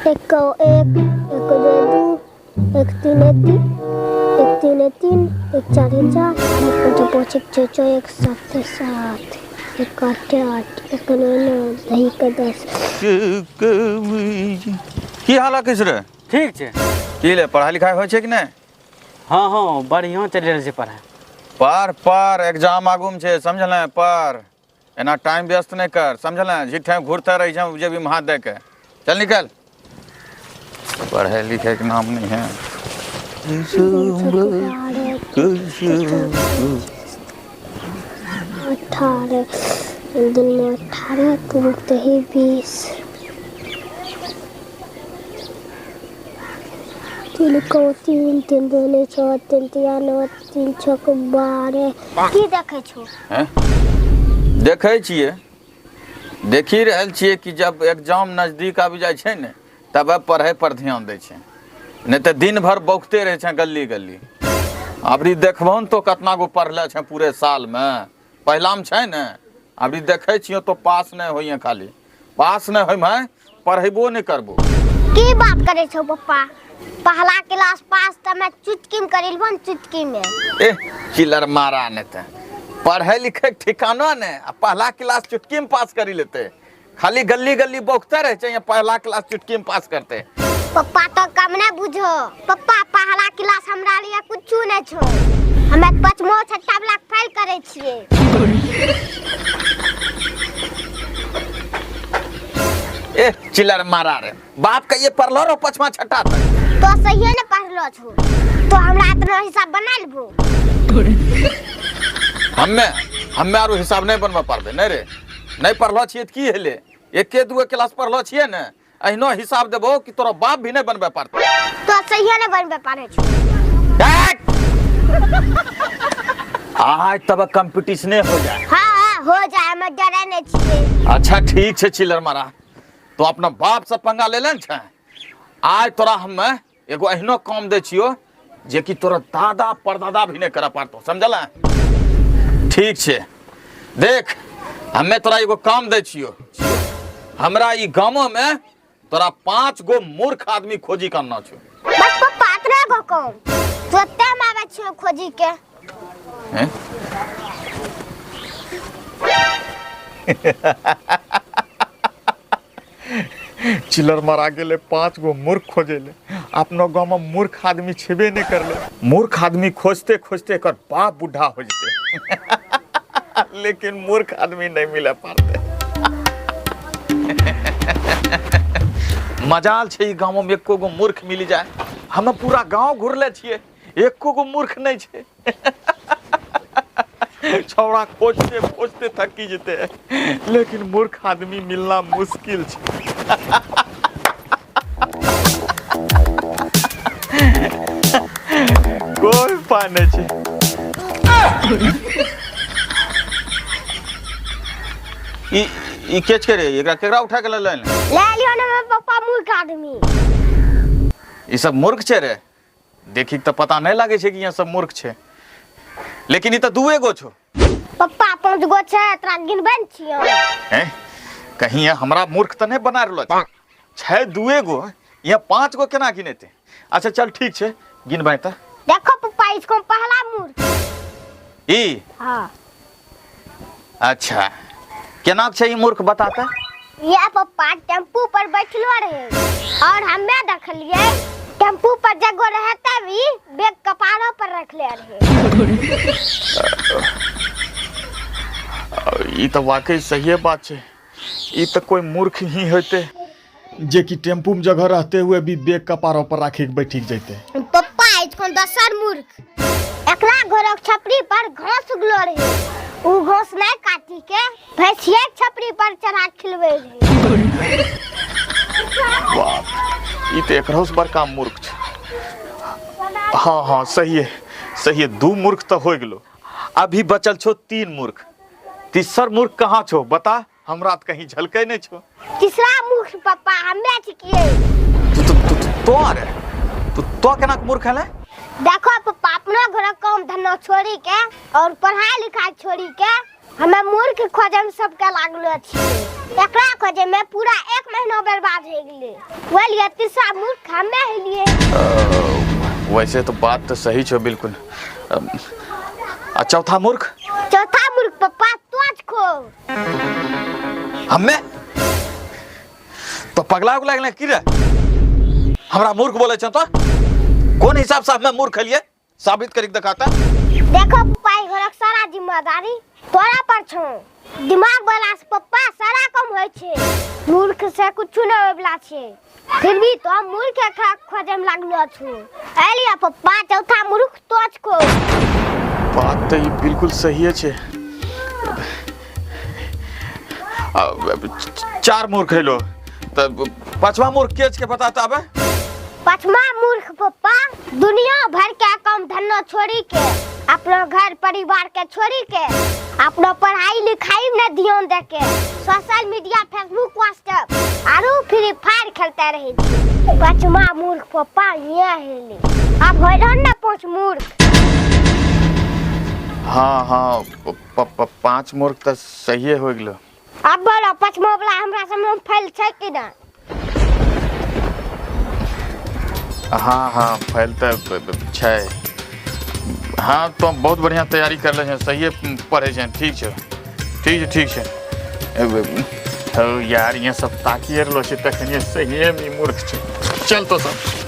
एक को एक, एक को दो दू, एक तीन एक तीन, एक तीन एक तीन, एक चार एक चार, एक पाँच पाँच, एक छः छः, एक सात सात, एक आठ आठ, एक नौ नौ, दही के 10। की हाल है किस रे? ठीक छै। की ले पढ़ाई लिखाई होइ छै कि नहि? हाँ हाँ बढ़िया चलि रहल छै पढ़ाई। पर पर एग्जाम आगू में छै, समझल? पर एना टाइम व्यस्त नहीं कर, समझल? झिठे घूरते रही छै जेबी में हाथ दे के। चल निकल, पढ़े लिखे के नाम नहीं है। 18 दिन में 18, तीन दही 20, तीन को तीन, तीन दूने छः, तीन तिया नौ, तीन छः को 12। की देखै छो? हैं? देखै छियै, देखी रहल छियै कि जब एग्जाम नजदीक आबि जाइ छै ने तब पढ़ै पर ध्यान दै छै, नहीं तऽ दिन भर बौखते रहै छै गली गली। अबरी देखबहो ने तो कतना गो पढ़ले छै पूरे साल में, पहिलामे छै ने। अबरी देखै छियै तो पास नहीं होइए, खाली पास नहीं होइमे, पढ़ेबो नहीं करबो। की बात करे छो पप्पा? पहला क्लास पास त मैं चुटकी में करी लेबो ने, चुटकी में। ए चिलर मारा, नहीं ते पढ़े लिखे के ठिकाना ने, आ पहला क्लास चुटकी में पास करी लेते। खाली गली गली बौखते रहे छै, पहला क्लास चुटकी में पास करते। पप्पा तो कम नहीं बुझो पप्पा, पहला क्लास हमरा लिए कुछ नहीं छो, हमे पांचमो छठा वाला फेल करे छिए। ए चिलर मारा रे, बाप के ये पढ़लो रो पांचवा छठा तक। तो सही ने पढ़लो छो तो हमरा इतना हिसाब बना लेबो। हम्मे हम्मे आरो हिसाब नहीं बनबा पारबे। नहीं रे, नहीं पढ़लो छिए त की हेले, एके दुए क्लास पढ़लो छिए ने, अहिनो हिसाब देबो कि तोरा बाप भी नहीं बनबे पारते। तो सही ने बनबे पारे छो। आज तब कंपटीशने हो जाए। हाँ हाँ हो जाए, हम डरे नहीं छिए। अच्छा ठीक छै चिलर मारा, तो अपना बाप से पंगा ले लेन छै। आज तोरा हमे एगो एहनो काम दै छियो जे कि तोरा दादा परदादा भी नहीं करा पारतो, समझल? ठीक छै, देख हमे तोरा एगो काम दै छियो, हमरा ई गामो में तोरा 5 गो मूर्ख आदमी खोजी के आनना छौ। बस पप्पा इतना गो काम तुरते हम आबै छियो खोजी के। हैं? चिलर मारा गेले 5 गो मूर्ख खोजेले, अपनो गाँव में मूर्ख आदमी छेबे नहीं करले। मूर्ख आदमी खोजते खोजते एकर बाप बूढ़ा हो जते, लेकिन मूर्ख आदमी नहीं मिले पारते। मजाल छै ई गाँव में एको गो मूर्ख मिल जाए। हम पूरा गाँव घुरले छियै, एको गो मूर्ख नहीं छै। छौड़ा खोजते खोजते थकी जते, लेकिन मूर्ख आदमी मिलना मुश्किल छै। कोई उपाय नहीं छै। ई के छै रे? एकरा केकरा उठा के ले ले? ले लियो ने पप्पा मूर्ख आदमी। ई सब मूर्ख छै रे? देखी तऽ पता नहीं लागे छै कि यहाँ सब मूर्ख छै, लेकिन ई तऽ दुए गो छो। पप्पा 5 गो छै, तोरा गिनबे ने छियो। हैं? कहीं यहाँ हमरा मूर्ख तऽ नहीं बना रहलो छै? दुए गो, यहाँ 5 गो केना गिनेते? अच्छा चल ठीक छै, गिनबै तऽ। देखो पप्पा इसको पहला मूर्ख ई? हाँ। अच्छा केना छै ई मूर्ख बताता? ये पप्पा टेम्पू पर बैठलो रहे और हमें देखलिए टेम्पू पर जगह रहे तभी बैग कपारो पर रखले रहे। ई तो वाकई सही बात छै, ई तो कोई मूर्ख ही होते जे कि टेम्पू में जगह रहते हुए भी बैग कपारो पर राखी के बैठी जैते। पप्पा इसको दोसर मूर्ख, एकरा घरक छपरी पर घास उगलो रहे, उ घास नहीं काटी के भैंसिया के छपरी पर चढ़ा के खिलबै रहे। बाप, ई तो एकरो से बड़का मूर्ख छै। हाँ हाँ सही है सही है, 2 मूर्ख तो हो गेलो, अभी बचल छो 3 मूर्ख। तीसर मूर्ख कहाँ छो बता? हमरा तो कहीं झलकै नहीं छो। तीसरा मूर्ख पप्पा हमे छिकिए। तू तू तू तो रे, तू तो केना के मूर्ख हले? देखो पप्पा अपना घर काम धंधा छोड़ी के और पढ़ाई लिखाई छोड़ी के हमें मूर्ख खोजे में सबके लागलो छियै। एकरा खोजे में पूरा एक महीना बर्बाद हो गेलै। बोलिए, तीसरा मूर्ख हमे हेलिए। वैसे तो बात तो सही छो बिल्कुल। आ चौथा मूर्ख? चौथा मूर्ख पप्पा तोच खो। हमे तो पगला उगला गेलै की रे? हमरा मूर्ख बोले छौ तो कोन हिसाब से हमे मूर्ख हलिए, साबित करी के दिखाता। देखो पप्पा, ई घरक सारा जिम्मेदारी तोरा पर छौ। दिमाग वाला से पप्पा सारा कम होइ छै, मूर्ख से कुछ न होय वाला छै। फिर भी तो मूर्ख के खोजे में लागलो छु। एलिया पप्पा, चौथा मूर्ख तोच को। बात तो ई बिल्कुल सही छै। चार मूर्ख हेलो तब पांचवा मूर्ख के के बताता आबे? पांचवा मूर्ख पप्पा दुनिया भर के काम धंधा छोड़ी के, अपना घर परिवार के छोड़ी के, अपना पढ़ाई लिखाई में ध्यान दे के सोशल मीडिया, फेसबुक, व्हाट्सएप आरू फ्री फायर खेलते रहे छी। पांचवा मूर्ख पप्पा ये हेले। अब हो रहन ना पांच मूर्ख। हाँ हाँ, पांच मूर्ख तो सही हो गेलो। अब बोलो, पांचवा वाला हमरा सामने फैल छै कि ना? हाँ हाँ, फैल तो छै। हाँ, तो बहुत बढ़िया तैयारी कर ले हैं, सही पढ़े छे। ठीक छै, ठीक छै, ठीक छै। हो यार, ये सब ताकिए रहलो छै तखनिए सहिए में मूर्ख छै। चल तो सब।